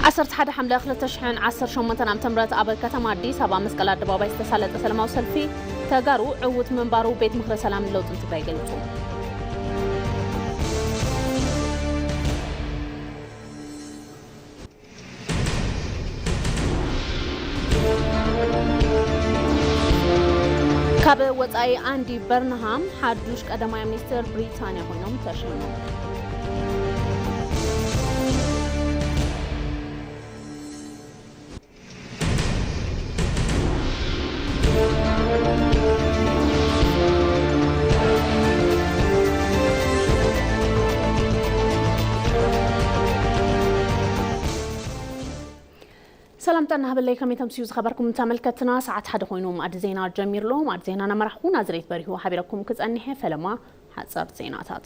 ዓሰርተ ሓደ ሓምለ ክልተ ሽሕን ዓሰርተ ሸሞንተን ዓመተ ምህረት ኣብ ከተማ ኣዲስ ኣበባ መስቀል ኣደባባይ ዝተሳለጠ ሰላማዊ ሰልፊ ተጋሩ ዕዉት ምንባሩ ቤት ምኽሪ ሰላምን ለውጥን ትግራይ ገሊጹ። ካብ ወጻኢ ኣንዲ በርንሃም ሓዱሽ ቀዳማይ ሚኒስትር ብሪጣንያ ኮይኖም ተሸይሞም። ሰላምታ እናሃበለይ ከመይ ተምስዩ ዝኸበርኩም ተመልከትና፣ ሰዓት ሓደ ኮይኑ ማዕዲ ዜና ጀሚርሎ። ማዕዲ ዜና እናመራሕኩ ናዝሬት በሪሁ ሓቢረኩም ክጸንሐ ፈለማ ሓጸር ዜናታት።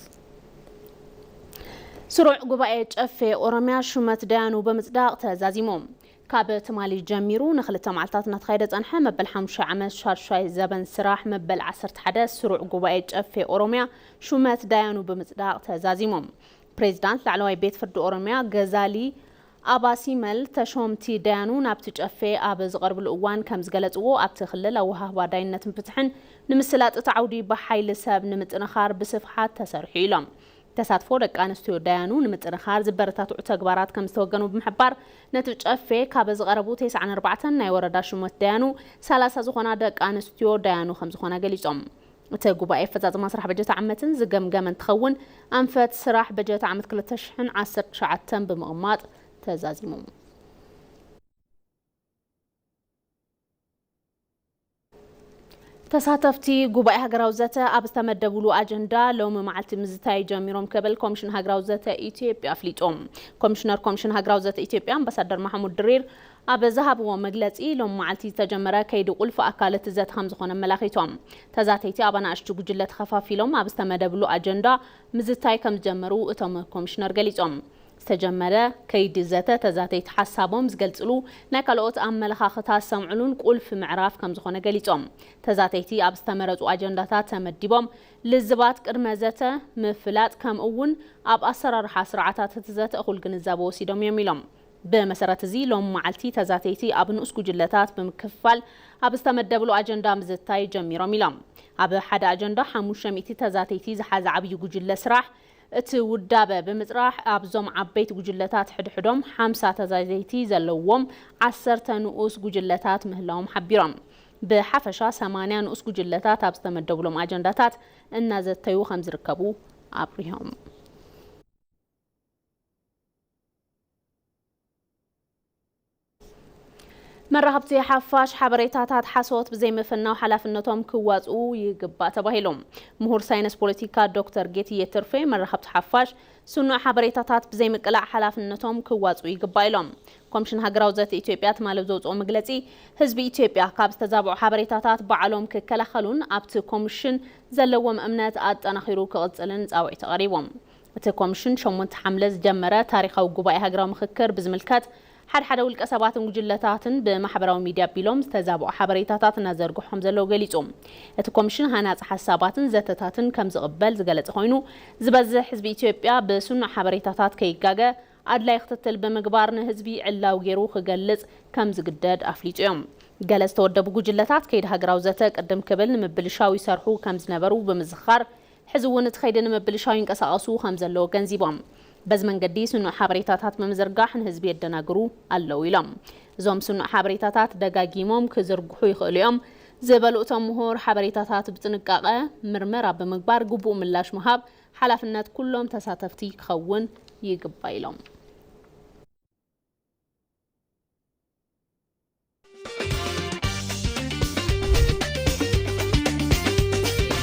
ስሩዕ ጉባኤ ጨፌ ኦሮሚያ ሹመት ዳያኑ ብምጽዳቕ ተዛዚሙ። ካብ ትማሊ ጀሚሩ ንክልተ መዓልታት እናተኻየደ ጸንሐ መበል ሓሙሻይ ዓመት ሻድሻይ ዘበን ስራሕ መበል ዓሰርተ ሓደ ስሩዕ ጉባኤ ጨፌ ኦሮሚያ ሹመት ዳያኑ ብምጽዳቕ ተዛዚሙ። ፕሬዚዳንት ላዕለዋይ ቤት ፍርዲ ኦሮሚያ ገዛሊ ኣባሲመል ተሾምቲ ዳያኑ ናብቲ ጨፌ ኣብ ዝቐርብሉ እዋን ከም ዝገለጽዎ ኣብቲ ክልል ኣወሃህባ ዳይነትን ፍትሕን ንምስላጥ እቲ ዓውዲ ብሓይሊ ሰብ ንምጥንኻር ብስፍሓት ተሰሪሑ ኢሎም። ተሳትፎ ደቂ ኣንስትዮ ዳያኑ ንምጥንኻር ዝበረታትዑ ተግባራት ከም ዝተወገኑ ብምሕባር ነቲ ጨፌ ካብ ዝቐረቡ ተስዓን ኣርባዕተን ናይ ወረዳ ሹመት ዳያኑ ሰላሳ ዝኾና ደቂ ኣንስትዮ ዳያኑ ከም ዝኾና ገሊጾም። እቲ ጉባኤ ኣፈጻጽማ ስራሕ በጀት ዓመትን ዝገምገመ እንትኸውን ኣንፈት ስራሕ በጀት ዓመት ክልተ ሽሕን ዓሰርተ ትሽዓተን ብምቕማጥ ተዛዚሙ። ተሳተፍቲ ጉባኤ ሃገራዊ ዘተ ኣብ ዝተመደብሉ ኣጀንዳ ሎሚ መዓልቲ ምዝታይ ጀሚሮም ክብል ኮሚሽን ሃገራዊ ዘተ ኢትዮጵያ ኣፍሊጡ። ኮሚሽነር ኮሚሽን ሃገራዊ ዘተ ኢትዮጵያ ኣምባሳደር ማሕሙድ ድሪር ኣብ ዝሃብዎ መግለጺ ሎሚ መዓልቲ ዝተጀመረ ከይዲ ቁልፊ ኣካል እቲ ዘተ ከም ዝኾነ ኣመላኺቶም። ተዛተይቲ ኣብ ኣናእሽቱ ጉጅለ ተኸፋፊሎም ኣብ ዝተመደብሉ ኣጀንዳ ምዝታይ ከም ዝጀመሩ እቶም ኮሚሽነር ገሊጾም። ዝተጀመረ ከይዲ ዘተ ተዛተይቲ ሓሳቦም ዝገልጽሉ፣ ናይ ካልኦት ኣመለኻኽታ ዝሰምዕሉን ቁልፊ ምዕራፍ ከም ዝኾነ ገሊጾም። ተዛተይቲ ኣብ ዝተመረጹ ኣጀንዳታት ተመዲቦም ልዝባት ቅድመ ዘተ ምፍላጥ ከምኡ እውን ኣብ ኣሰራርሓ ስርዓታት እቲ ዘተ እኹል ግንዛበ ወሲዶም እዮም ኢሎም። ብመሰረት እዚ ሎም መዓልቲ ተዛተይቲ ኣብ ንኡስ ጉጅለታት ብምክፍፋል ኣብ ዝተመደብሉ ኣጀንዳ ምዝታይ ጀሚሮም ኢሎም። ኣብ ሓደ ኣጀንዳ ሓሙሽተ ሚእቲ ተዛተይቲ ዝሓዘ ዓብዪ ጉጅለ ስራሕ እቲ ውዳበ ብምፅራሕ ኣብዞም ዓበይቲ ጉጅለታት ሕድሕዶም ሓምሳ ተዛተይቲ ዘለዎም ዓሰርተ ንኡስ ጉጅለታት ምህላዎም ሓቢሮም። ብሓፈሻ ሰማንያ ንኡስ ጉጅለታት ኣብ ዝተመደብሎም ኣጀንዳታት እናዘተዩ ከም ዝርከቡ ኣብሪሆም። መራኸብቲ ሓፋሽ ሓበሬታታት ሓሶት ብዘይምፍናው ሓላፍነቶም ክዋፅኡ ይግባእ ተባሂሉ። ምሁር ሳይንስ ፖለቲካ ዶክተር ጌትዬ ትርፌ መራኸብቲ ሓፋሽ ስኑዕ ሓበሬታታት ብዘይምቅላዕ ሓላፍነቶም ክዋፅኡ ይግባእ ኢሎም። ኮሚሽን ሃገራዊ ዘተ ኢትዮጵያ ትማሊ ዘውፅኦ መግለፂ ህዝቢ ኢትዮጵያ ካብ ዝተዛብዑ ሓበሬታታት ባዕሎም ክከላኸሉን ኣብቲ ኮሚሽን ዘለዎም እምነት ኣጠናኺሩ ክቕፅልን ፃውዒት ኣቕሪቦም። እቲ ኮሚሽን ሸሞንተ ሓምለ ዝጀመረ ታሪኻዊ ጉባኤ ሃገራዊ ምኽክር ብዝምልከት ሓድሓደ ውልቀ ሰባትን ጉጅለታትን ብማሕበራዊ ሚድያ ኣቢሎም ዝተዛብዑ ሓበሬታታት እናዘርግሑ ከም ዘለዉ ገሊጹ። እቲ ኮሚሽን ሃናጺ ሓሳባትን ዘተታትን ከም ዝቕበል ዝገለጸ ኮይኑ ዝበዝሕ ህዝቢ ኢትዮጵያ ብስኑዕ ሓበሬታታት ከይጋገ ኣድላይ ክትትል ብምግባር ንህዝቢ ዕላዊ ገይሩ ክገልጽ ከም ዝግደድ ኣፍሊጡ እዮም። ገለ ዝተወደቡ ጉጅለታት ከይዲ ሃገራዊ ዘተ ቅድም ክብል ንምብልሻው ይሰርሑ ከም ዝነበሩ ብምዝኻር ሕዚ እውን እቲ ከይዲ ንምብልሻው ይንቀሳቐሱ ከም ዘለዉ ገንዚቦም። በዚ መንገዲ ስኑዕ ሓበሬታታት ብምዝርጋሕ ንህዝቢ የደናግሩ ኣለዉ ኢሎም። እዞም ስኑዕ ሓበሬታታት ደጋጊሞም ክዝርግሑ ይኽእሉ እዮም ዝበሉ እቶም ምሁር ሓበሬታታት ብጥንቃቐ ምርመራ ብምግባር ግቡእ ምላሽ ምሃብ ሓላፍነት ኩሎም ተሳተፍቲ ክኸውን ይግባእ ኢሎም።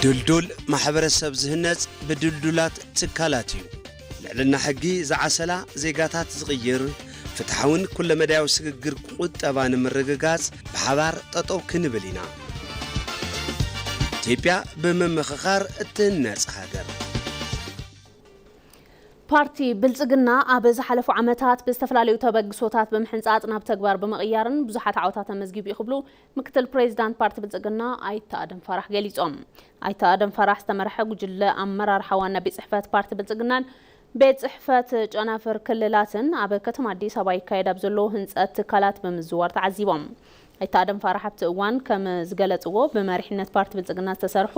ድልዱል ማሕበረሰብ ዝህነጽ ብድልዱላት ትካላት እዩ። ልዕልና ሕጊ ዝዓሰላ ዜጋታት ዝቕይር ፍትሓውን ኩለመዳያዊ ስግግር ቁጠባ ንምርግጋጽ ብሓባር ጠጠው ክንብል ኢና። ኢትዮጵያ ብምምኽኻር እትህነጽ ሃገር። ፓርቲ ብልጽግና ኣብ ዝሓለፉ ዓመታት ብዝተፈላለዩ ተበግሶታት ብምሕንጻጽ ናብ ተግባር ብምቕያርን ብዙሓት ዓወታት ኣመዝጊቡ እዩ ክብሉ ምክትል ፕሬዚዳንት ፓርቲ ብልጽግና ኣይተ ኣደም ፋራሕ ገሊጾም። ኣይተ ኣደም ፋራሕ ዝተመርሐ ጉጅለ ኣመራርሓ ዋና ቤት ጽሕፈት ፓርቲ ብልጽግናን ቤት ጽሕፈት ጨናፍር ክልላትን ኣብ ከተማ ኣዲስ ኣበባ ይካየድ ኣብ ዘሎ ህንጸት ትካላት ብምዝዋር ተዓዚቦም። ኣይተ ኣደም ፋራሕ ኣብቲ እዋን ከም ዝገለጽዎ፣ ብመሪሕነት ፓርቲ ብልጽግና ዝተሰርሑ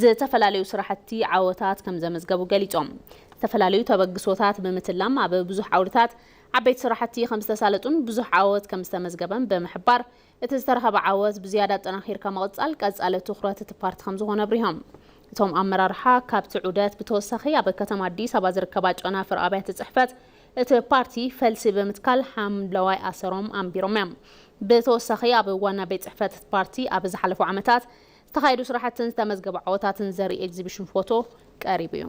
ዝተፈላለዩ ስራሕቲ ዓወታት ከም ዘመዝገቡ ገሊጾም። ዝተፈላለዩ ተበግሶታት ብምትላም ኣብ ብዙሕ ዓውድታት ዓበይቲ ስራሕቲ ከም ዝተሳለጡን ብዙሕ ዓወት ከም ዝተመዝገበን ብምሕባር፣ እቲ ዝተረኸበ ዓወት ብዝያዳ ኣጠናኺርካ ምቕጻል ቀጻሊ ትኹረት እቲ ፓርቲ ከም ዝኾነ ኣብሪሆም። እቶም ኣመራርሓ ካብቲ ዑደት ብተወሳኺ ኣብ ከተማ ኣዲስ ኣበባ ዝርከባ ጨናፍር ኣብያተ ጽሕፈት እቲ ፓርቲ ፈልሲ ብምትካል ሓምለዋይ ኣሰሮም ኣንቢሮም እዮም። ብተወሳኺ ኣብ ዋና ቤት ጽሕፈት እቲ ፓርቲ ኣብ ዝሓለፉ ዓመታት ዝተኻየዱ ስራሕትን ዝተመዝገቡ ዓወታትን ዘርኢ ኤግዚቢሽን ፎቶ ቀሪቡ እዩ።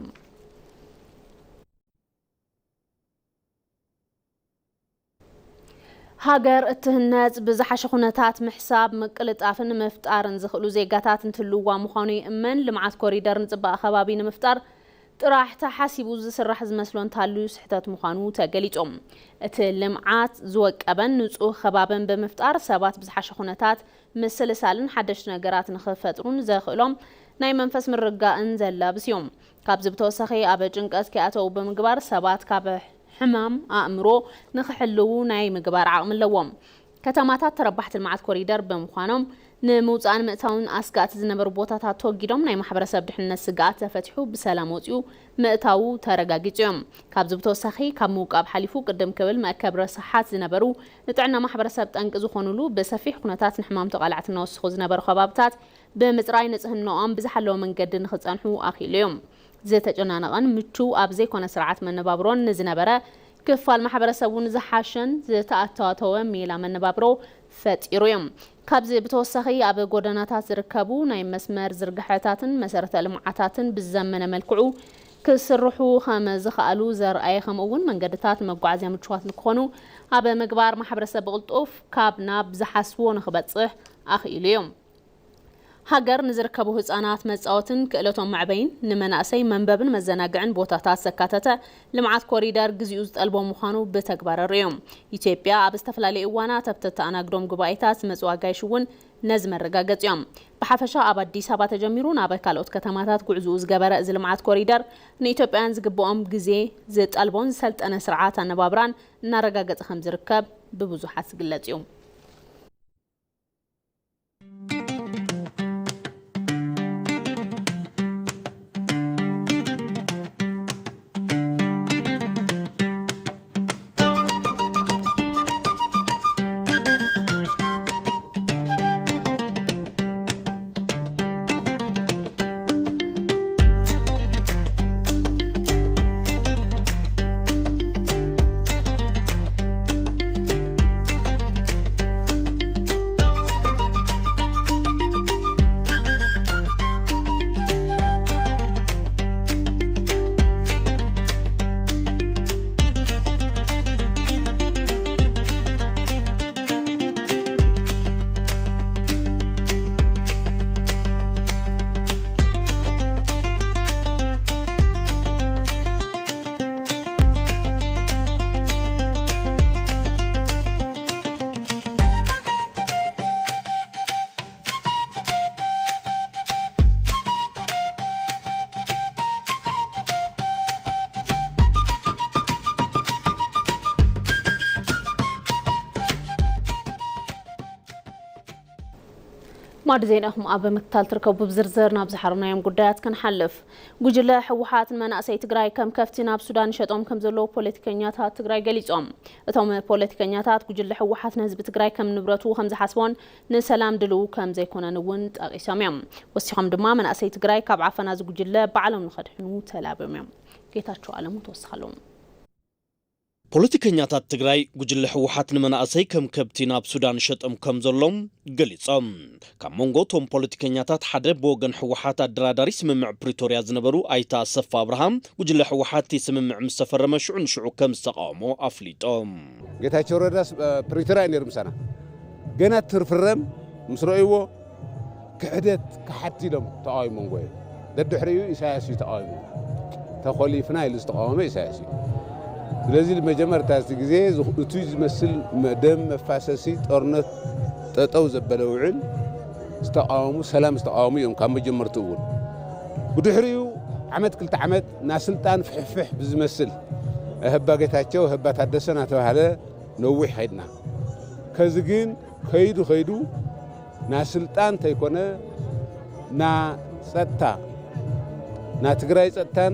ሃገር እትህነጽ ብዝሓሸ ኩነታት ምሕሳብ፣ ምቅልጣፍን ምፍጣርን ዝኽእሉ ዜጋታት እንትህልውዋ ምዃኑ ይእመን። ልምዓት ኮሪደር ንጽባቐ ከባቢ ንምፍጣር ጥራሕ ተሓሲቡ ዝስራሕ ዝመስሎ እንተሃልዩ ስሕተት ምዃኑ ተገሊጹ። እቲ ልምዓት ዝወቀበን ንጹህ ከባብን ብምፍጣር ሰባት ብዝሓሸ ኩነታት ምስልሳልን ሓደሽቲ ነገራት ንኽፈጥሩን ዘኽእሎም ናይ መንፈስ ምርጋእን ዘላብስ እዩ። ካብዚ ብተወሳኺ ኣብ ጭንቀት ከይኣተዉ ብምግባር ሰባት ካብ ሕማም ኣእምሮ ንኽሕልዉ ናይ ምግባር ዓቕሚ ኣለዎም። ከተማታት ተረባሕቲ ልምዓት ኮሪደር ብምዃኖም ንምውፃእን ምእታውን ኣስጋእቲ ዝነበሩ ቦታታት ተወጊዶም ናይ ማሕበረሰብ ድሕንነት ስግኣት ተፈቲሑ ብሰላም ወፂኡ ምእታዉ ተረጋጊፁ እዮም። ካብዚ ብተወሳኺ ካብ ምውቃብ ሓሊፉ ቅድም ክብል መእከቢ ረሳሓት ዝነበሩ ንጥዕና ማሕበረሰብ ጠንቂ ዝኾኑሉ ብሰፊሕ ኩነታት ንሕማም ተቓላዕቲ እናወሰኹ ዝነበሩ ከባብታት ብምፅራይ ንፅህንኦም ብዝሓለወ መንገዲ ንኽፀንሑ ኣኽኢሉ እዮም። ዝተጨናነቐን ምቹው ኣብ ዘይኮነ ስርዓት መነባብሮን ንዝነበረ ክፋል ማሕበረሰብ እውን ዝሓሸን ዝተኣታተወ ሜላ መነባብሮ ፈጢሩ እዩ። ካብዚ ብተወሳኺ ኣብ ጎደናታት ዝርከቡ ናይ መስመር ዝርግሐታትን መሰረተ ልምዓታትን ብዘመነ መልክዑ ክስርሑ ከም ዝኸኣሉ ዘርኣየ፣ ከምኡ እውን መንገድታት ንመጓዓዝያ ምቹዋት ንክኾኑ ኣብ ምግባር ማሕበረሰብ ብቕልጡፍ ካብ ናብ ዝሓስቦ ንክበፅሕ ኣኽኢሉ እዩ። ሃገር ንዝርከቡ ህጻናት መጻወትን ክእለቶም መዕበይን፣ ንመናእሰይ መንበብን መዘናግዕን ቦታታት ዘካተተ ልምዓት ኮሪደር ግዚኡ ዝጠልቦ ምዃኑ ብተግባር ኣርእዮም። ኢትዮጵያ ኣብ ዝተፈላለዩ እዋናት ኣብ ተተኣናግዶም ጉባኤታት ዝመጹ ኣጋይሽ እውን ነዚ መረጋገጺ እዮም። ብሓፈሻ ኣብ ኣዲስ ኣበባ ተጀሚሩ ናብ ካልኦት ከተማታት ጉዕዝኡ ዝገበረ እዚ ልምዓት ኮሪደር ንኢትዮጵያውያን ዝግብኦም ግዜ ዝጠልቦን ዝሰልጠነ ስርዓት ኣነባብራን እናረጋገጸ ከም ዝርከብ ብብዙሓት ዝግለጽ እዩ። ማዕዲ ዜናኹም ኣብ ምክታል ትርከቡ። ብዝርዝር ናብ ዝሓረናዮም ጉዳያት ክንሓልፍ። ጉጅለ ህወሓት ንመናእሰይ ትግራይ ከም ከፍቲ ናብ ሱዳን ይሸጦም ከም ዘለዉ ፖለቲከኛታት ትግራይ ገሊጾም። እቶም ፖለቲከኛታት ጉጅለ ህወሓት ንህዝቢ ትግራይ ከም ንብረቱ ከም ዝሓስቦን ንሰላም ድልው ከም ዘይኮነን እውን ጠቒሶም እዮም። ወሲኾም ድማ መናእሰይ ትግራይ ካብ ዓፈና እዚ ጉጅለ ባዕሎም ንኸድሕኑ ተላብዮም እዮም። ጌታቸው ኣለሙ ተወስኻሎም። ፖለቲከኛታት ትግራይ ጉጅለ ህወሓት ንመናእሰይ ከም ከብቲ ናብ ሱዳን ሸጦም ከም ዘሎም ገሊጾም። ካብ መንጎ እቶም ፖለቲከኛታት ሓደ ብወገን ህወሓት ኣደራዳሪ ስምምዕ ፕሪቶርያ ዝነበሩ ኣይተ ኣሰፋ ኣብርሃም፣ ጉጅለ ህወሓት እቲ ስምምዕ ምስ ተፈረመ ሽዑ ንሽዑ ከም ዝተቃወሞ ኣፍሊጦም። ጌታቸው ረዳ ፕሪቶርያ ነይሩ ምሳና፣ ገና ትርፍረም ምስ ረእይዎ ክሕደት ክሓቲ ኢሎም ተቃዊሞም ጎዮም። ደድሕሪኡ ኢሳያስ እዩ ተቃዊሙ። ተኮሊፍና ኢሉ ዝተቃወመ ኢሳያስ እዩ። ስለዚ መጀመርታ እቲ ግዜ እቲ ዝመስል ደም መፋሰሲ ጦርነት ጠጠው ዘበለ ውዕል ዝተቃወሙ፣ ሰላም ዝተቃወሙ እዮም ካብ መጀመርቱ እውን። ብድሕሪኡ ዓመት ክልተ ዓመት ናስልጣን ፍሕፍሕ ብዝመስል፣ እህባ ጌታቸው፣ እህባ ታደሰ እናተባህለ ነዊሕ ኸይድና። ከዚ ግን ከይዱ ከይዱ ናስልጣን ተይኮነ፣ ና ጸጥታ፣ ና ትግራይ ጸጥታን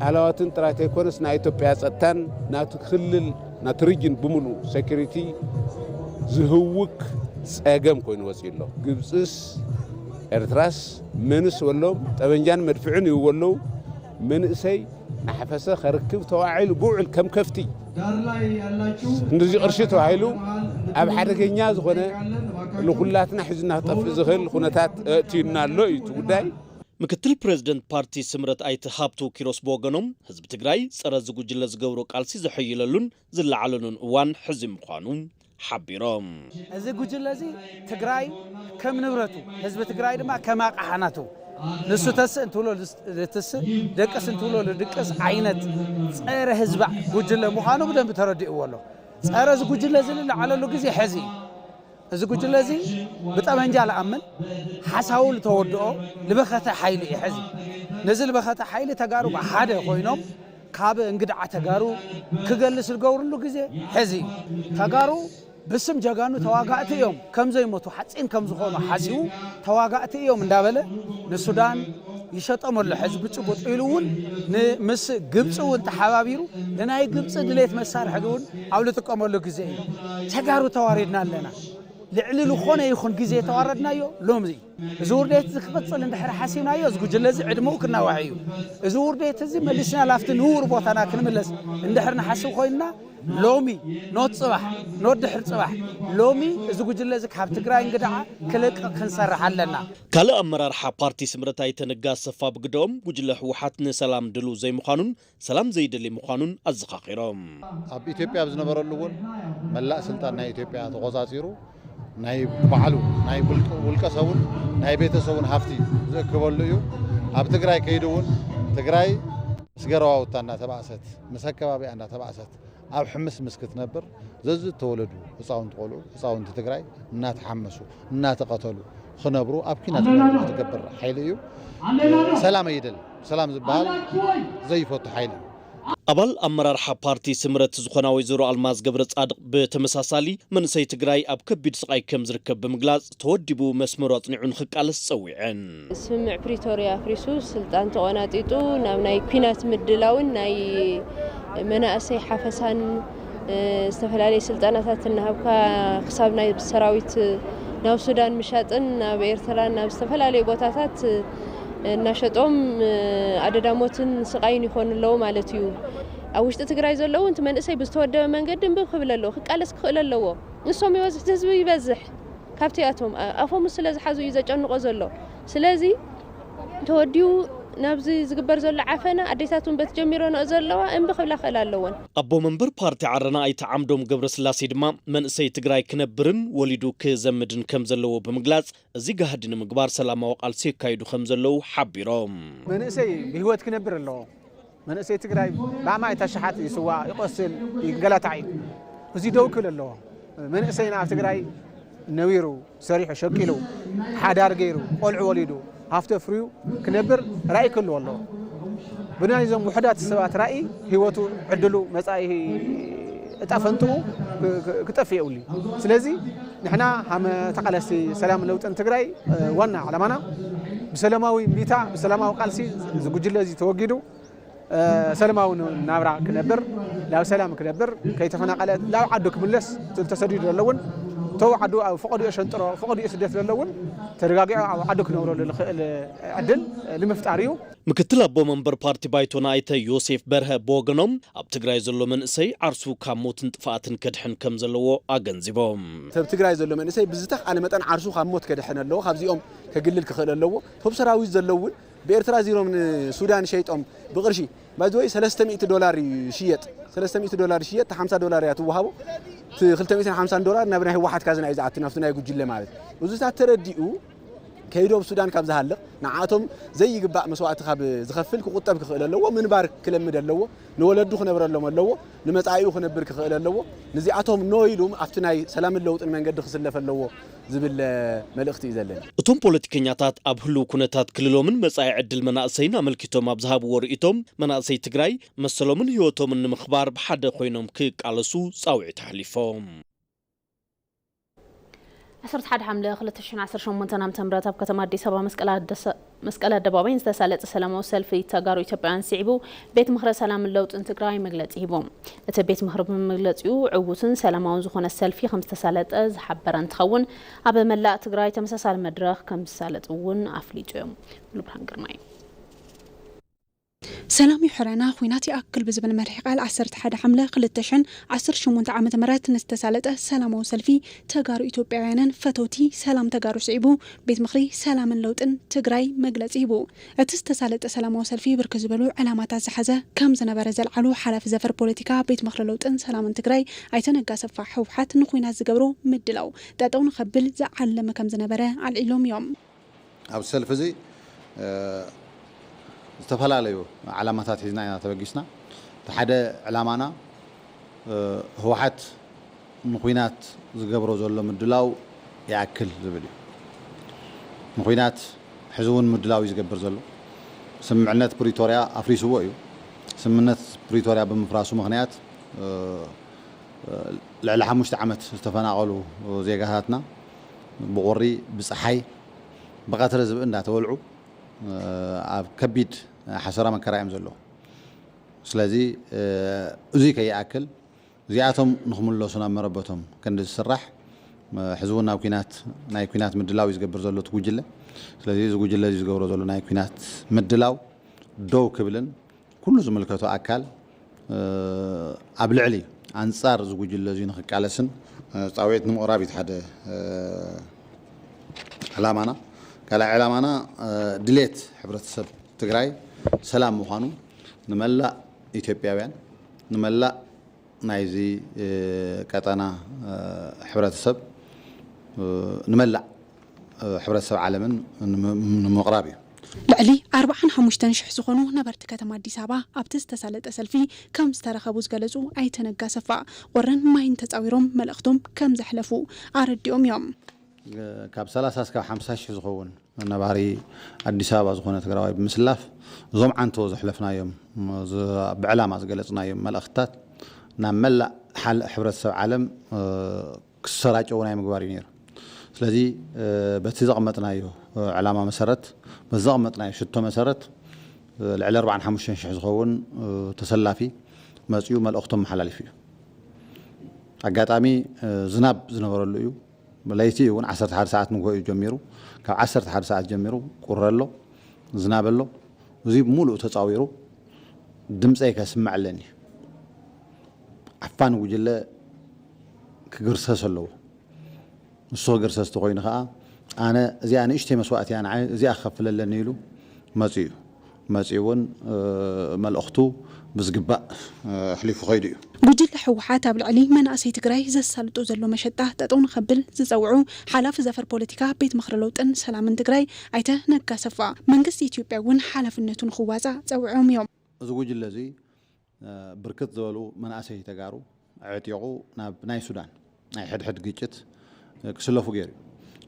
ሃለዋትን ጥራይ ተይኮነስ፣ ና ኢትዮጵያ ጸጥታን፣ ናቱ ክልል፣ ናቱ ሪጅን ብምሉእ ሴኩሪቲ ዝህውክ ጸገም ኮይኑ ወጺኡ ኣሎ። ግብጽስ ኤርትራስ መንስ ወሎም ጠበንጃን መድፍዕን ይወለው መንእሰይ ናሕፈሰ ከርክብ ተዋዒሉ ብውዕል ከም ከፍቲ ክንድዚ ቅርሺ ተባሂሉ ኣብ ሓደገኛ ዝኾነ ንኹላትና ሒዙና ክጠፍእ ዝኽእል ኩነታት ኣእትዩና ኣሎ እዩ እቲ ጉዳይ። ምክትል ፕሬዝደንት ፓርቲ ስምረት ኣይተ ሃብቱ ኪሮስ ብወገኖም፣ ህዝቢ ትግራይ ጸረ እዚ ጉጅለ ዝገብሮ ቃልሲ ዘሐይለሉን ዝለዓለሉን እዋን ሕዚ ምዃኑ ሓቢሮም። እዚ ጉጅለ እዚ ትግራይ ከም ንብረቱ፣ ህዝቢ ትግራይ ድማ ከም ኣቕሓ ናቱ፣ ንሱ ተስእ እንትብሎ ዝትስእ፣ ደቅስ እንትብሎ ዝድቅስ ዓይነት ጸረ ህዝቢ ጉጅለ ምዃኑ ብደንቢ ተረዲእዎ ኣሎ። ጸረ እዚ ጉጅለ እዚ ዝለዓለሉ ግዜ ሕዚ እዩ። እዚ ጉጅለ እዚ ብጠመንጃ ዝኣምን፣ ሓሳቡ ዝተወድኦ ልበኸተ ሓይሊ እዩ ሕዚ። ነዚ ልበኸተ ሓይሊ ተጋሩ ብሓደ ኮይኖም ካብ እንግድዓ ተጋሩ ክገልስ ዝገብርሉ ግዜ ሕዚ እዩ። ተጋሩ ብስም ጀጋኑ ተዋጋእቲ እዮም፣ ከም ዘይሞቱ ሓፂን ከም ዝኾኑ ሓሲቡ ተዋጋእቲ እዮም እንዳበለ ንሱዳን ይሸጦም ኣሎ። ሕዚ ብጭቡጥ ኢሉ እውን ን-፣ ምስ ግብፂ እውን ተሓባቢሩ ንናይ ግብፂ ድሌት መሳርሒ እውን ኣብ ዝጥቀመሉ ግዜ እዩ። ተጋሩ ተዋሪድና ኣለና። ልዕሊ ዝኾነ ይኹን ግዜ የተዋረድናዮ ሎሚ እዩ። እዚ ውርደት እዚ ክቕጽል እንድሕር ሓሲብናዮ፣ እዚ ጉጅለ እዚ ዕድመኡ ክናዋሕ እዩ። እዚ ውርደት እዚ መሊስና ላብቲ ንቡር ቦታና ክንምለስ እንድሕር ንሓስብ ኮይንና፣ ሎሚ፣ ኖት ጽባሕ፣ ኖት ድሕር ጽባሕ፣ ሎሚ እዚ ጉጅለ እዚ ካብ ትግራይ እንግድዓ ክለቅቕ ክንሰርሕ ኣለና። ካልእ ኣመራርሓ ፓርቲ ስምረት ኣይተ ነጋ ኣሰፋ ብግደኦም፣ ጉጅለ ህወሓት ንሰላም ድሉው ዘይምዃኑን ሰላም ዘይደሊ ምዃኑን ኣዘኻኺሮም። ኣብ ኢትዮጵያ ኣብ ዝነበረሉ እውን መላእ ስልጣን ናይ ኢትዮጵያ ተቖጻጺሩ፣ ናይ ባዕሉ፣ ናይ ውልቀ-፣ ውልቀ ሰቡን ናይ ቤተሰቡን ሃፍቲ ዝእክበሉ እዩ። ኣብ ትግራይ ከይዱ እውን ትግራይ ምስ ገረዋውታ እንዳተባእሰት፣ ምስ ኣከባቢኣ እንዳተባእሰት፣ ኣብ ሕምስ ምስ ክትነብር፣ ዘዝተወለዱ ህፃውንቲ ቆልዑ፣ ህፃውንቲ ትግራይ እናተሓመሱ፣ እናተቐተሉ ክነብሩ ኣብ ኲናት ክነብሩ ዝገብር ሓይሊ እዩ። ሰላም ኣይደል፣ ሰላም ዝበሃል ዘይፈቱ ሓይሊ እዩ። ኣባል ኣመራርሓ ፓርቲ ስምረት ዝኾና ወይዘሮ ኣልማዝ ገብረ ጻድቕ ብተመሳሳሊ፣ መንእሰይ ትግራይ ኣብ ከቢድ ስቓይ ከም ዝርከብ ብምግላጽ፣ ተወዲቡ መስመሩ ኣጽኒዑ ንኽቃለስ ጸዊዐን። ስምምዕ ፕሪቶርያ ኣፍሪሱ፣ ስልጣን ተቖናጢጡ፣ ናብ ናይ ኲናት ምድላውን ናይ መናእሰይ ሓፈሳን፣ እ፣ ዝተፈላለየ ስልጠናታት እናሃብካ፣ ክሳብ ናይ ሰራዊት ናብ ሱዳን ምሻጥን፣ ናብ ኤርትራን ናብ ዝተፈላለዩ ቦታታት እናሸጦም፣ እ፣ ኣደዳ ሞትን ስቓይን ይኾኑ ኣለዉ ማለት እዩ። ኣብ ውሽጢ ትግራይ ዘለዉ፣ እቲ መንእሰይ ብዝተወደበ መንገዲ እምቢ ክብል ኣለዎ፣ ክቃለስ ክኽእል ኣለዎ። ንሶም ይበዝሕ፣ ህዝቢ ይበዝሕ። ካብቲኣቶም ኣ-፣ ኣፎም ስለ ዝሓዙ እዩ ዘጨንቆ ዘሎ። ስለዚ ተወዲኡ ናብዚ ዝግበር ዘሎ ዓፈና፣ ኣዴታት እውን በቲ ጀሚረንኦ ዘለዋ እምቢ ክብላ ክኽእላ ኣለወን። ኣቦ መንበር ፓርቲ ዓረና ኣይተ ዓምዶም ገብረስላሴ ድማ፣ መንእሰይ ትግራይ ክነብርን ወሊዱ ክዘምድን ከም ዘለዎ ብምግላጽ፣ እዚ ጋህዲ ንምግባር ሰላማዊ ቃልሲ የካይዱ ከም ዘለዉ ሓቢሮም። መንእሰይ ብህይወት ክነብር ኣለዎ። መንእሰይ ትግራይ ብኣማኢት ኣሽሓት ይስዋእ፣ ይቆስል፣ ይንገላታዕ እዩ። እዚ ደው ክብል ኣለዎ። መንእሰይና ኣብ ትግራይ ነቢሩ፣ ሰሪሑ፣ ሸቂሉ፣ ሓዳር ገይሩ፣ ቆልዑ ወሊዱ፣ ሃፍቲ ኣፍርዩ ክነብር ራእይ ክህልዎ ኣለዎ። ብናይዞም ውሑዳት ሰባት ራእይ ህይወቱ፣ ዕድሉ፣ መጻኢ እጣ ፈንትኡ ክ-፣ ክ-፣ ክጠፍእ የብሉ እዩ። ስለዚ ንሕና ሃመ ተቓለስቲ ሰላም ለውጥን ትግራይ፣ እ፣ ዋና ዓላማና ብሰላማዊ እምቢታ፣ ብሰላማዊ ቃልሲ እዚ ጉጅለ እዚ ተወጊዱ፣ እ፣ ሰላማዊ ን-፣ ናብራ ክነብር፣ ናብ ሰላም ክነብር፣ ከይተፈናቐለ ናብ ዓዱ ክምለስ፣ እቲ ተሰዲዱ ዘሎ እውን ተው ዓዱ ኣብ ፈቐድኡ ሸንጥሮ፣ ፈቐድኡ ስደት ዘሎ እውን ተረጋጊዑ ኣብ ዓዱ ክነብረሉ ዝኽእል ዕድል ንምፍጣር እዩ። ምክትል ኣቦ መንበር ፓርቲ ባይቶና ኣይተ ዮሴፍ በርሀ ብወገኖም፣ ኣብ ትግራይ ዘሎ መንእሰይ ዓርሱ ካብ ሞትን ጥፍኣትን ከድሕን ከም ዘለዎ ኣገንዚቦም። ሰብ ትግራይ ዘሎ መንእሰይ ብዝተኽኣለ መጠን ዓርሱ ካብ ሞት ከድሕን ኣለዎ። ካብዚኦም ከግልል ክኽእል ኣለዎ። ቶም ሰራዊት ዘለዉ እውን ብኤርትራ ዚሮም ንሱዳን ሸይጦም ብቕርሺ፣ ባይዘወይ፣ ሰለስተ ሚእቲ ዶላር ይሽየጥ። ሰለስተ ሚእቲ ዶላር ይሽየጥ፣ ሓምሳ ዶላር እያ ትወሃቦ። እቲ ክልተ ሚእትን ሓምሳን ዶላር ናብ ናይ ህወሓት ካዝና እዩ ዝኣቱ፣ ናብቲ ናይ ጉጅለ ማለት። እዙታት ተረዲኡ ከይዱ ኣብ ሱዳን ካብ ዝሃልቕ ንዓቶም ዘይግባእ መስዋእቲ ካብ ዝኸፍል ክቑጠብ ክኽእል ኣለዎ። ምንባር ክለምድ ኣለዎ። ንወለዱ ክነብረሎም ኣለዎ። ንመጻኢኡ ክነብር ክኽእል ኣለዎ። ንዚኣቶም ኖ ኢሉ ኣብቲ ናይ ሰላምን ለውጥን መንገዲ ክስለፍ ኣለዎ ዝብል መልእኽቲ እዩ ዘለኒ። እቶም ፖለቲከኛታት ኣብ ህልው ኩነታት ክልሎምን መጻኢ ዕድል መናእሰይን ኣመልኪቶም ኣብ ዝሃብዎ ርእይቶም፣ መናእሰይ ትግራይ መሰሎምን ህይወቶምን ንምኽባር ብሓደ ኮይኖም ክቃለሱ ጻውዒት ኣሕሊፎም። ዓሰርተ ሓደ ሓምለ ክልተ ሽሕን ዓሰርተ ሸሞንተን ዓመተ ምህረት ኣብ ከተማ ኣዲስ ኣበባ መስቀል ኣደሰ-፣ መስቀል ኣደባባይ ዝተሳለጠ ሰላማዊ ሰልፊ ተጋሩ ኢትዮጵያውያን ስዒቡ፣ ቤት ምኽሪ ሰላምን ለውጥን ትግራይ መግለጺ ሂቡ። እቲ ቤት ምኽሪ ብመግለጺኡ፣ ዕዉትን ሰላማውን ዝኾነ ሰልፊ ከም ዝተሳለጠ ዝሓበረ እንትኸውን፣ ኣብ መላእ ትግራይ ተመሳሳሊ መድረኽ ከም ዝሳለጥ እውን ኣፍሊጡ እዩ። ሙሉብርሃን ግርማይ። ሰላም ይሕረና፣ ኹናት ይኣክል ብዝብል መሪሕ ቃል ዓሰርተ ሓደ ሓምለ ክልተ ሽሕን ዓሰርተ ሸሞንተ ዓመተ ምህረት ንዝተሳለጠ ሰላማዊ ሰልፊ ተጋሩ ኢትዮጵያውያንን ፈተውቲ ሰላም ተጋሩ ስዒቡ፣ ቤት ምኽሪ ሰላምን ለውጥን ትግራይ መግለጺ ሂቡ። እቲ ዝተሳለጠ ሰላማዊ ሰልፊ ብርክት ዝበሉ ዕላማታት ዝሓዘ ከም ዝነበረ ዘልዓሉ ሓላፊ ዘፈር ፖለቲካ ቤት ምኽሪ ለውጥን ሰላምን ትግራይ ኣይተ ነጋ ኣሰፋ፣ ህወሓት ንኹናት ዝገብሮ ምድላው ጠጠው ንኸብል ዝዓለመ ከም ዝነበረ ኣልዒሎም እዮም። ኣብዚ ሰልፊ እዚ፣ እ፣ ዝተፈላለዩ ዕላማታት ሒዝና ኢና ተበጊስና። እቲ ሓደ ዕላማና፣ እ፣ ህወሓት ንኹናት ዝገብሮ ዘሎ ምድላው ይኣክል ዝብል እዩ። ንኹናት ሕዚ እውን ምድላው እዩ ዝገብር ዘሎ። ስምምዕነት ፕሪቶርያ ኣፍሪስዎ እዩ። ስምምነት ፕሪቶርያ ብምፍራሱ ምኽንያት፣ እ፣ እ፣ ልዕሊ ሓሙሽተ ዓመት ዝተፈናቐሉ ዜጋታትና ብቑሪ፣ ብፀሓይ፣ ብቐትሪ ዝብኢ እንዳተወልዑ፣ እ፣ ኣብ ከቢድ ሓሰራ መከራ እዮም ዘለዉ። ስለዚ፣ እ፣ እዙይ ከይኣክል እዚኣቶም ንኽምለሱ ናብ መረበቶም ክንዲ ዝስራሕ፣ እ፣ ሕዚ እውን ናብ ኲናት፣ ናይ ኲናት ምድላው እዩ ዝገብር ዘሎ እቲ ጉጅለ። ስለዚ እዚ ጉጅለ እዚ ዝገብሮ ዘሎ ናይ ኲናት ምድላው ደው ክብልን ኩሉ ዝምልከቶ ኣካል፣ እ፣ ኣብ ልዕሊ ኣንጻር እዚ ጉጅለ እዚ ንኽቃለስን፣ እ፣ ጻውዒት ንምቕራብ እዩ እቲ ሓደ፣ እ፣ ዕላማና። ካልኣይ ዕላማና፣ እ፣ ድሌት ሕብረተሰብ ትግራይ ሰላም ምዃኑ ንመላእ ኢትዮጵያውያን፣ ንመላእ ናይዚ፣ እ፣ ቀጠና፣ እ፣ ሕብረተሰብ፣ እ፣ ንመላእ፣ እ፣ ሕብረተሰብ ዓለምን ንም-፣ ንምቕራብ እዩ። ልዕሊ ኣርባዓን ሓሙሽተን ሽሕ ዝኾኑ ነበርቲ ከተማ ኣዲስ ኣበባ ኣብቲ ዝተሳለጠ ሰልፊ ከም ዝተረኸቡ ዝገለጹ ኣይተ ነጋ ኣሰፋ፣ ቁርን ማይን ተጻዊሮም መልእኽቶም ከም ዘሕለፉ ኣረዲኦም እዮም። ካብ ሰላሳ እስካብ ሓምሳ ሽሕ ዝኸውን ነባሪ ኣዲስ ኣበባ ዝኾነ ትግራዋይ ብምስላፍ፣ እዞም ዓንቶ ዘሕለፍናዮም፣ ዝ-፣ ብዕላማ ዝገለጽናዮም መልእኽትታት ናብ መላእ ሓል-፣ ሕብረተሰብ ዓለም፣ እ፣ ክሰራጨው ናይ ምግባር እዩ ነይሩ። ስለዚ፣ እ፣ በቲ ዘቐመጥናዮ፣ እ፣ ዕላማ መሰረት፣ በቲ ዘቐመጥናዮ ሽቶ መሰረት፣ እ፣ ልዕሊ ኣርባዓን ሓሙሽተን ሽሕ ዝኸውን፣ እ፣ ተሰላፊ መጺኡ መልእኽቶም መሓላሊፉ እዩ። ኣጋጣሚ፣ እ፣ ዝናብ ዝነበረሉ እዩ። ለይቲ እውን ዓሰርተ ሓደ ሰዓት ንግሆ እዩ ጀሚሩ። ካብ ዓሰርተ ሓደ ሰዓት ጀሚሩ ቁሪ ኣሎ፣ ዝናብ ኣሎ። እዚ ብምሉእ ተጻዊሩ ድምፀይ ከስምዕ ኣለኒ። ዓፋኒ ጉጅለ ክግርሰስ ኣለዎ። ንሱ ክግርሰስ ተኮይኑ ከዓ ኣነ እዚኣ ንእሽተይ መስዋእቲ እያ ንዓይ፣ እዚኣ ክኸፍል ኣለኒ ኢሉ መፂኡ እዩ። መፂኡ እውን፣ እ፣ መልእኽቱ ብዝግባእ፣ እ፣ ኣሕሊፉ ከይዱ እዩ። ጉጅለ ህወሓት ኣብ ልዕሊ መናእሰይ ትግራይ ዘሳልጦ ዘሎ መሸጣ ጠጠው ንኸብል ዝፀውዑ ሓላፊ ዘፈር ፖለቲካ ቤት ምኽሪ ለውጥን ሰላምን ትግራይ ኣይተ ነጋ ኣሰፋ፣ መንግስቲ ኢትዮጵያ እውን ሓላፍነቱ ንኽዋፃእ ፀዊዖም እዮም። እዚ ጉጅለ እዚ፣ እ፣ ብርክት ዝበሉ መናእሰይ ተጋሩ ኣዕጢቑ ናብ ናይ ሱዳን ናይ ሕድሕድ ግጭት፣ እ፣ ክስለፉ ገይሩ እዩ።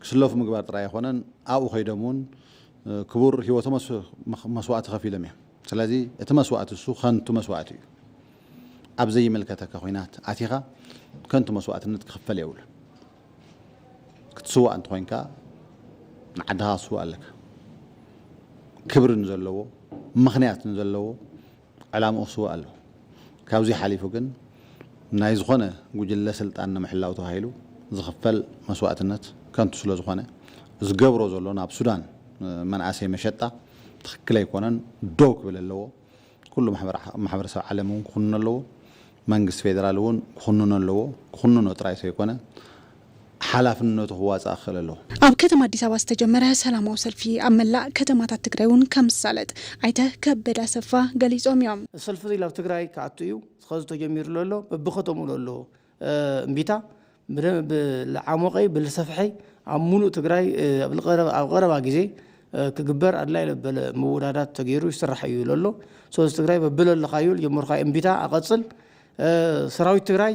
ክስለፉ ምግባር ጥራይ ኣይኮነን፣ ኣብኡ ከይዶም እውን፣ እ፣ ክቡር ህይወቶም መስ-፣ መኽ-፣ መስዋእቲ ከፊሎም እዮም። ስለዚ እቲ መስዋእቲ እሱ ከንቱ መስዋእቲ እዩ። ኣብ ዘይምልከተካ ኲናት ኣቲኻ ከንቱ መስዋእትነት ክኽፈል የብሉን። ክትስዋእ እንተኾይንካ ንዓድኻ ክትስዋእ ኣለካ። ክብሪ ንዘለዎ፣ ምኽንያት ንዘለዎ ዕላምኡ ክስዋእ ኣለዎ። ካብዚ ሓሊፉ ግን ናይ ዝኾነ ጉጅለ ስልጣን ንምሕላው ተባሂሉ ዝኽፈል መስዋእትነት ከንቱ ስለ ዝኾነ፣ ዝገብሮ ዘሎ ናብ ሱዳን፣ እ፣ መናእሰይ መሸጣ ትኽክል ኣይኮነን፣ ደው ክብል ኣለዎ። ኩሉ ማሕበረ-፣ ማሕበረሰብ ዓለም እውን ክኹንኖ ኣለዎ። መንግስቲ ፌደራል እውን ክኹንኖ ኣለዎ። ክኹንኖ ጥራይ ዘይኮነ፣ ሓላፍነቱ ክዋፃእ ክኽእል ኣለዎ። ኣብ ከተማ ኣዲስ ኣበባ ዝተጀመረ ሰላማዊ ሰልፊ ኣብ መላእ ከተማታት ትግራይ እውን ከም ዝሳለጥ ኣይተ ከበደ ኣሰፋ ገሊጾም እዮም። ሰልፊ እዚ ናብ ትግራይ ክኣቱ እዩ። እዚ ኸዚ ተጀሚሩ ዘሎ በብኸተምኡ ዘሎ፣ እ፣ እምቢታ ብደንብ ብልዓሞቐይ ብልሰፍሐይ ኣብ ሙሉእ ትግራይ ኣብ ቀረባ ግዜ ክግበር ኣድላይ ለበለ ምውዳዳት ተገይሩ ይስራሕ እዩ ለሎ። ሶዚ ትግራይ በብለለኻዮ ልጀመርካ እምቢታ ኣቐፅል። ሰራዊት ትግራይ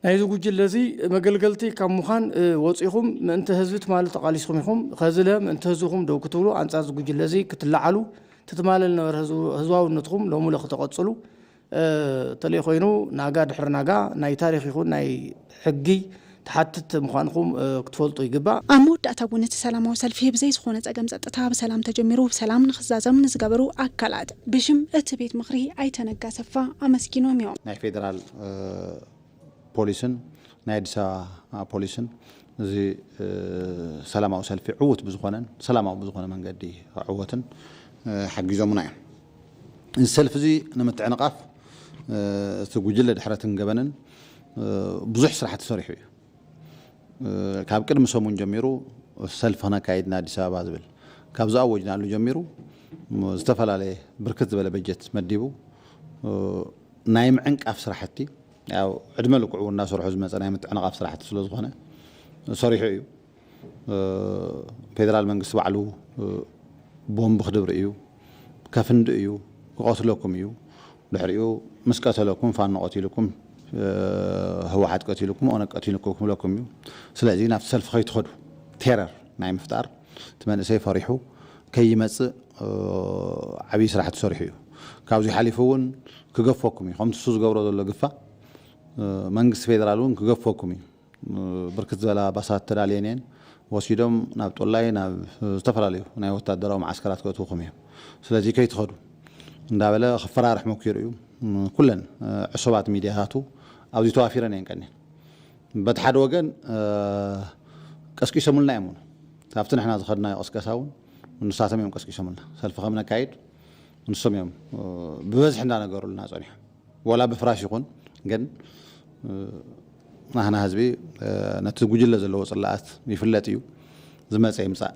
ናይዚ ጉጅለ እዚ መገልገልቲ ካብ ምዃን ወፂኹም ምእንቲ ህዝቢ ትማሊ ተቓሊስኹም ኢኹም። ከዝለ ምእንቲ ህዝብኹም ደው ክትብሉ ኣንፃር እዚ ጉጅለ እዚ ክትለዓሉ ትትማለ ልነበረ ህዝባውነትኹም ሎሙለ ክተቐፅሉ ተለይ ኮይኑ ናጋ ድሕሪ ናጋ ናይ ታሪኽ ይኹን ናይ ሕጊ ተሓትት ምዃንኹም ክትፈልጡ ይግባእ። ኣብ መወዳእታ እውን እቲ ሰላማዊ ሰልፊ ብዘይ ዝኾነ ጸገም ጸጥታ ብሰላም ተጀሚሩ ብሰላም ንኽዛዘም ንዝገበሩ ኣካላት ብሽም እቲ ቤት ምኽሪ ኣይተ ነጋ ሰፋ ኣመስጊኖም እዮም። ናይ ፌደራል ፖሊስን ናይ ኣዲስ ኣበባ ፖሊስን እዚ ሰላማዊ ሰልፊ ዕዉት ብዝኾነን ሰላማዊ ብዝኾነ መንገዲ ክዕወትን ሓጊዞምና እዮም። እዚ ሰልፊ እዚ ንምትዕንቓፍ እቲ ጉጅለ ድሕረትን ገበንን ብዙሕ ስራሕቲ ሰሪሑ እዩ። ካብ ቅድሚ ሰሙን ጀሚሩ ሰልፊ ክነካይድ ንኣዲስ ኣበባ ዝብል ካብ ዝኣወጅናሉ ጀሚሩ ዝተፈላለየ ብርክት ዝበለ በጀት መዲቡ ናይ ምዕንቃፍ ስራሕቲ ያው ዕድመ ልክዑ እናሰርሖ ዝመፀ ናይ ምትዕንቓፍ ስራሕቲ ስለዝኾነ ሰሪሑ እዩ። ፌደራል መንግስቲ ባዕሉ ቦምብ ክድብር እዩ፣ ከፍንድ እዩ፣ ክቐትለኩም እዩ። ድሕሪኡ ምስ ቀተለኩም ፋኖ ቀቲልኩም ህወሓት ቀቲልኩም ኦነግ ቀቲልኩም ክብለኩም እዩ። ስለዚ ናብቲ ሰልፊ ከይትኸዱ ቴረር ናይ ምፍጣር እቲ መንእሰይ ፈሪሑ ከይመፅእ ዓብዪ ስራሕ ተሰሪሑ እዩ። ካብዚ ሓሊፉ እውን ክገፈኩም እዩ። ከምቲ እሱ ዝገብሮ ዘሎ ግፋ መንግስቲ ፌደራል እውን ክገፈኩም እዩ። ብርክት ዝበላ ባሳት ተዳልየን እየን ወሲዶም ናብ ጦላይ ናብ ዝተፈላለዩ ናይ ወታደራዊ መዓስከራት ከእትውኹም እዮም። ስለዚ ከይትኸዱ እንዳበለ ክፈራርሕ መኪሩ እዩ። ኩለን ዕሱባት ሚድያታቱ ኣብዚ ተዋፊረን እየን ቀኒን። በቲ ሓደ ወገን ቀስቂሶምልና እዮም እውን ካብቲ ንሕና ዝኸድናዮ ቅስቀሳ እውን ንሳቶም እዮም ቀስቂሶምልና ሰልፊ ከም ነካይድ ንሶም እዮም ብበዝሒ እንዳነገሩልና ፀኒሖም። ዋላ ብፍራሽ ይኹን ግን ናህና ህዝቢ ነቲ ጉጅለ ዘለዎ ፅላኣት ይፍለጥ እዩ። ዝመፀ ይምፃእ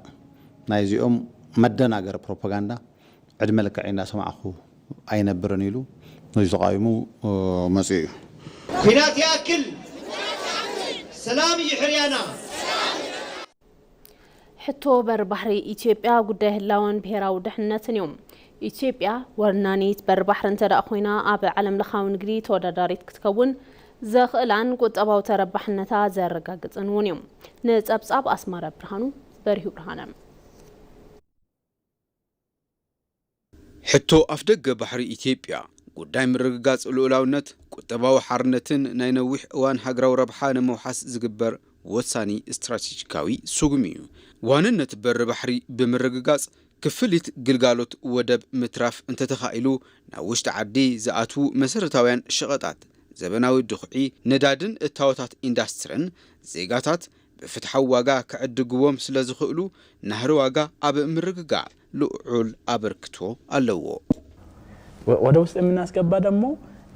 ናይዚኦም መደናገሪ ፕሮፓጋንዳ ዕድመ ልክዐይ እንዳሰማዕኹ ኣይነብርን ኢሉ ነዚ ተቃዊሙ መፂኡ እዩ። ኩናት ይኣክል፣ ሰላም ይሕርያና። ሕቶ በር ባሕሪ ኢትዮጵያ ጉዳይ ህላወን ብሄራዊ ድሕነትን እዩ። ኢትዮጵያ ወናኒት በር ባሕሪ እንተ ደኣ ኮይና ኣብ ዓለም ለኻዊ ንግዲ ተወዳዳሪት ክትከውን ዘኽእላን ቁጠባዊ ተረባሕነታ ዘረጋግጽን እውን እዩ። ንጸብጻብ ኣስማረ ብርሃኑ፣ በሪሁ ብርሃነ። ሕቶ ኣፍደገ ባሕሪ ኢትዮጵያ ጉዳይ ምርግጋጽ ልኡላውነት፣ ቁጠባዊ ሓርነትን ናይ ነዊሕ እዋን ሃገራዊ ረብሓ ንምውሓስ ዝግበር ወሳኒ ስትራቴጂካዊ ስጉሚ እዩ። ዋንነት በሪ ባሕሪ ብምርግጋጽ፣ ክፍሊት ግልጋሎት ወደብ ምትራፍ እንተተኻኢሉ፣ ናብ ውሽጢ ዓዲ ዝኣትዉ መሰረታውያን ሸቐጣት፣ ዘበናዊ ድኹዒ፣ ነዳድን እታወታት ኢንዳስትርን ዜጋታት ብፍትሓዊ ዋጋ ክዕድግዎም ስለ ዝኽእሉ፣ ናህሪ ዋጋ ኣብ ምርግጋእ ልዑል ኣበርክቶ ኣለዎ። ወደ ውስጥ የምናስገባ ደግሞ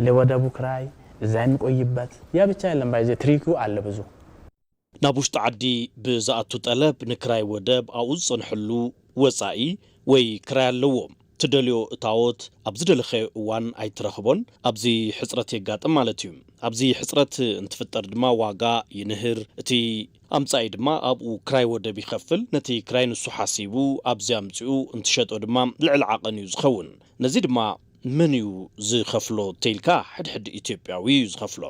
ለወደቡ ክራይ እዛ የሚቆይበት ያ ብቻ የለም። ባይዜ ትሪኩ አለ ብዙ። ናብ ውሽጢ ዓዲ ብዝኣቱ ጠለብ ንክራይ ወደብ ኣብኡ ዝጸንሐሉ ወጻኢ ወይ ክራይ ኣለዎ። ትደልዮ እታወት ኣብ ዝደለኻዮ እዋን ኣይትረኽቦን። ኣብዚ ሕጽረት የጋጥም ማለት እዩ። ኣብዚ ሕጽረት እንትፍጠር ድማ ዋጋ ይንህር። እቲ ኣምጻኢ ድማ ኣብኡ ክራይ ወደብ ይኸፍል። ነቲ ክራይ ንሱ ሓሲቡ ኣብዚ ኣምጺኡ እንትሸጦ ድማ ልዕሊ ዓቐን እዩ ዝኸውን። ነዚ ድማ መን እዩ ዝኸፍሎ ተይልካ ሕድሕድ ኢትዮጵያዊ እዩ ዝኸፍሎ።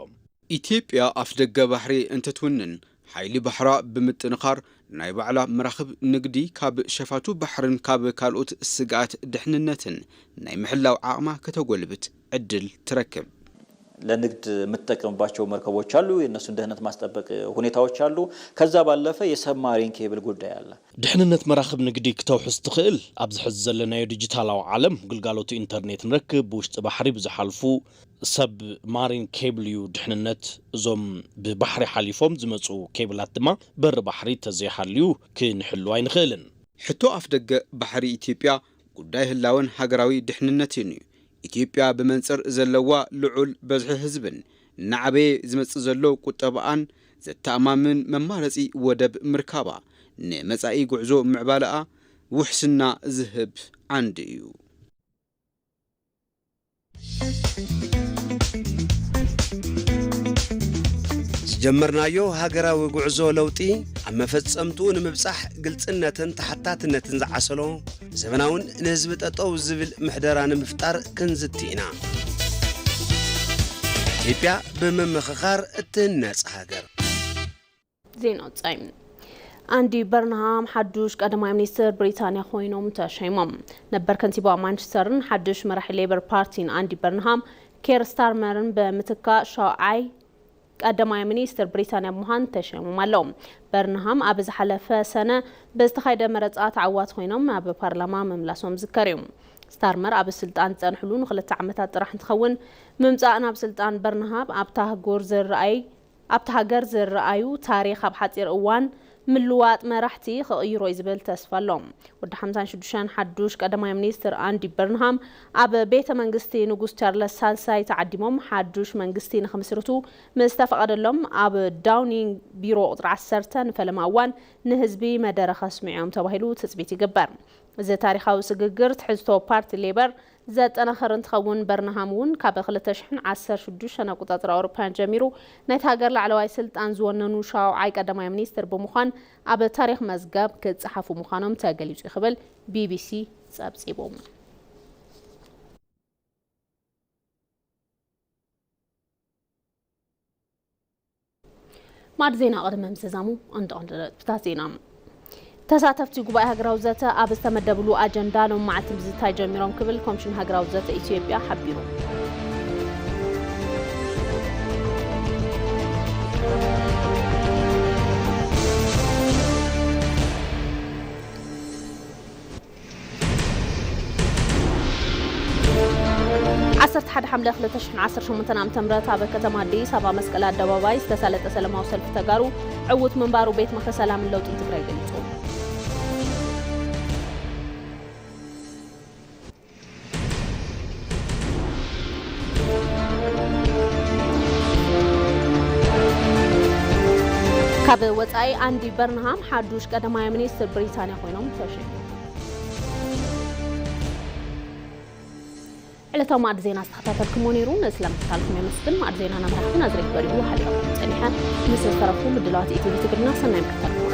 ኢትዮጵያ ኣፍደገ ባሕሪ እንተትውንን ሓይሊ ባሕራ ብምጥንኻር ናይ ባዕላ መራኽብ ንግዲ ካብ ሸፋቱ ባሕርን ካብ ካልኦት ስግኣት ድሕንነትን ናይ ምሕላው ዓቕማ ከተጎልብት ዕድል ትረክብ። ለንግድ የምትጠቀምባቸው መርከቦች አሉ። የእነሱን ደህንነት ማስጠበቅ ሁኔታዎች አሉ። ከዛ ባለፈ የሰብማሪን ኬብል ጉዳይ አለ። ድሕንነት መራኽብ ንግዲ ክተውሕስ ትኽእል። ኣብዚ ሕዚ ዘለናዮ ዲጂታላዊ ዓለም ግልጋሎት ኢንተርኔት ንረክብ፣ ብውሽጢ ባሕሪ ብዝሓልፉ ሰብ ማሪን ኬብል እዩ ድሕንነት። እዞም ብባሕሪ ሓሊፎም ዝመፁ ኬብላት ድማ በሪ ባሕሪ ተዘይሃልዩ ክንሕሉ ኣይንኽእልን። ሕቶ ኣፍደገ ባሕሪ ኢትዮጵያ ጉዳይ ህላወን ሃገራዊ ድሕንነትን እዩ። ኢትዮጵያ ብመንፅር ዘለዋ ልዑል በዝሒ ህዝብን እናዓበየ ዝመፅእ ዘሎ ቁጠባኣን ዘተኣማምን መማረፂ ወደብ ምርካባ ንመፃኢ ጉዕዞ ምዕባለኣ ውሕስና ዝህብ ዓንዲ እዩ። ጀመርናዮ ሃገራዊ ጉዕዞ ለውጢ ኣብ መፈጸምትኡ ንምብጻሕ ግልጽነትን ተሓታትነትን ዝዓሰሎ ዘበናውን ንህዝቢ ጠጠው ዝብል ምሕደራ ንምፍጣር ክንዝቲ ኢና። ኢትዮጵያ ብምምኽኻር እትህነጽ ሃገር። ዜና ወጻኢ። ኣንዲ በርንሃም ሓዱሽ ቀዳማይ ሚኒስትር ብሪታንያ ኮይኖም ተሸይሞም። ነበር ከንቲባ ማንቸስተርን ሓዱሽ መራሒ ሌበር ፓርቲን ኣንዲ በርንሃም ኬር ስታርመርን ብምትካእ ሻውዓይ ቀዳማይ ሚኒስትር ብሪታንያ ብምዃን ተሸይሞም ኣለዉ። በርንሃም ኣብ ዝሓለፈ ሰነ ብዝተኻየደ መረጻ ተዓዋቲ ኮይኖም ናብ ፓርላማ ምምላሶም ዝከር እዩ። ስታርመር ኣብ ስልጣን ዝጸንሕሉ ንክልተ ዓመታት ጥራሕ እንትኸውን፣ ምምጻእ ናብ ስልጣን በርንሃም ኣብታ ኣህጉር ዝረኣይ ኣብታ ሃገር ዝረኣዩ ታሪኽ ኣብ ሓጺር እዋን ምልዋጥ መራሕቲ ክቕይሮ እዩ ዝብል ተስፋ ኣሎ። ወዲ ሓምሳን ሽዱሽተን ሓዱሽ ቀዳማይ ሚኒስትር ኣንዲ በርንሃም ኣብ ቤተ መንግስቲ ንጉስ ቻርለስ ሳልሳይ ተዓዲሞም ሓዱሽ መንግስቲ ንክምስርቱ ምስ ተፈቐደሎም ኣብ ዳውኒንግ ቢሮ ቁጽሪ ዓሰርተ ንፈለማ እዋን ንህዝቢ መደረ ከስምዕዮም ተባሂሉ ትጽቢት ይግበር። እዚ ታሪኻዊ ስግግር ትሕዝቶ ፓርቲ ሌበር ዘጠናኸረ እንትኸውን፣ በርንሃም እውን ካብ ክልተ ሽሕን ዓሰርተ ሽዱሽተን ኣቆጻጽራ ኣውሮፓውያን ጀሚሩ ናይቲ ሃገር ላዕለዋይ ስልጣን ዝወነኑ ሻውዓይ ቀዳማይ ሚኒስትር ብምዃን ኣብ ታሪኽ መዝገብ ክጸሓፉ ምዃኖም ተገሊጹ ክብል ቢቢሲ ጸብጺቡ። ማዕድ ዜና ቅድሚ ምዝዛሙ፣ ቀንዲ ቀንዲ ነጥብታት ዜና። ተሳተፍቲ ጉባኤ ሃገራዊ ዘተ ኣብ ዝተመደብሉ ኣጀንዳ ሎም መዓልቲ ምዝታይ ጀሚሮም ክብል ኮሚሽን ሃገራዊ ዘተ ኢትዮጵያ ሓቢሩ። ዓሰርተ ሓደ ሓምለ ክልተ ሽሕን ዓሰርተ ሸሞንተን ዓመተ ምህረት ኣብ ከተማ ኣዲስ ኣበባ መስቀል ኣደባባይ ዝተሳለጠ ሰላማዊ ሰልፊ ተጋሩ ዕዉት ምንባሩ ቤት ምኽሪ ሰላምን ለውጥን ትግራይ ገሊጹ። ካብ ወጻኢ ኣንዲ በርንሃም ሓዱሽ ቀዳማይ ሚኒስትር ብሪታንያ ኮይኖም ተሸይሞም። ዕለታዊ ማዕድ ዜና ዝተኸታተልኩሞ ነይሩ። ንስለ ምክታልኩም የመስግን። ማዕድ ዜና ናምራሕኩ ናዝሬት በሪሁ ሓቢረኩም ጸኒሐ። ምስ ዝተረፉ ምድላዋት ኢቲቪ ትግርኛ ሰናይ ምክታልኩም።